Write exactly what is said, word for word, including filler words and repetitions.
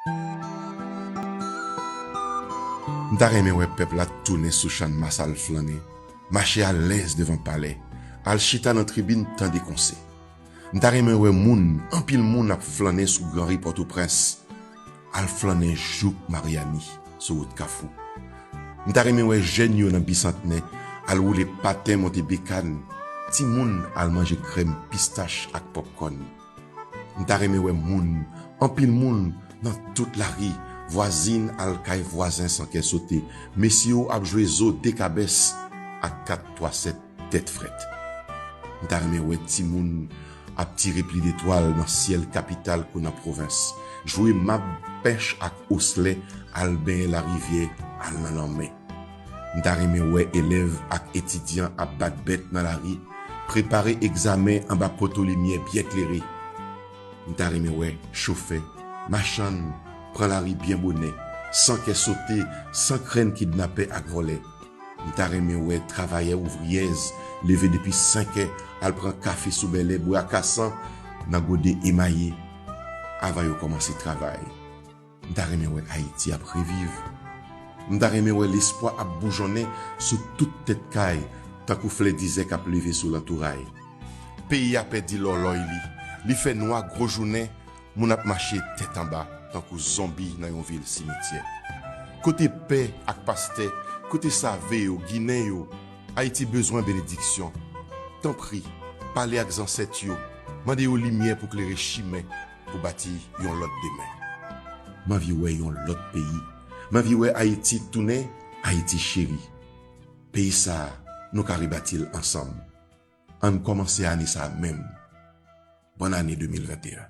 M ta renmen wè pèp la tounen sou Channmas al flannen, mache alèz devan palè, al chita nan tribin tande konsè. M ta renmen wè moun, anpil moun ap flannen sou Gran Ri Pòtoprens, al flannen jouk Maryani sou wout Kafou. M ta renmen wè jèn yo nan Bisantnè al woule paten, monte bekàn, timoun al manje krèm pistach ak pòpkòn. M ta renmen wè moun, anpil moun nan tout lari, vwazin al kay vwazen san kè sote, mesye yo ap jwe zo de kabès ak kat twa sèt tèt frèt. M ta renmen wè timoun ap tire pli detwal nan syèl kapital kou nan pwovens, jwe mab, pèch ak oslè, al benyen larivyè, al nan lanmè. M ta renmen wè elèv ak etidyan ap bat bèt nan lari, prepare egzamen anba poto limyè byen klere. M ta renmen wè chofè, machann pran lari byen bonè, san kè sote, san krenn kidnapè ak vòlè. M ta renmen wè travayè ouvriyèz leve depi senk è, al pran kafe sou bèlè, bwè akasan nan gode emaye avan yo kòmanse travay. M ta renmen wè Ayiti ap reviv. M ta renmen wè lespwa ap boujonnen sou tout tèt kay, tankou flè dizè k ap leve sou lantouray. Peyi a pèdi lòlòy li. Li fè nwa gwo jounen, moun ap mache tèt anba, tankou zonbi nan yon vil simityè. Kote pè ak pastè, kote save yo, ginen yo? Ayiti bezwen benediksyon. Tanpri, pale ak zansèt yo, mande yo limyè pou klere chimen, pou bati yon lòt demen. M anvi wè yon lòt peyi. M anvi wè Ayiti tounen Ayiti cheri. Peyi sa a, nou ka rebati l ansanm. Ann kòmanse ane sa a menm. Bòn ane de mil venteyen.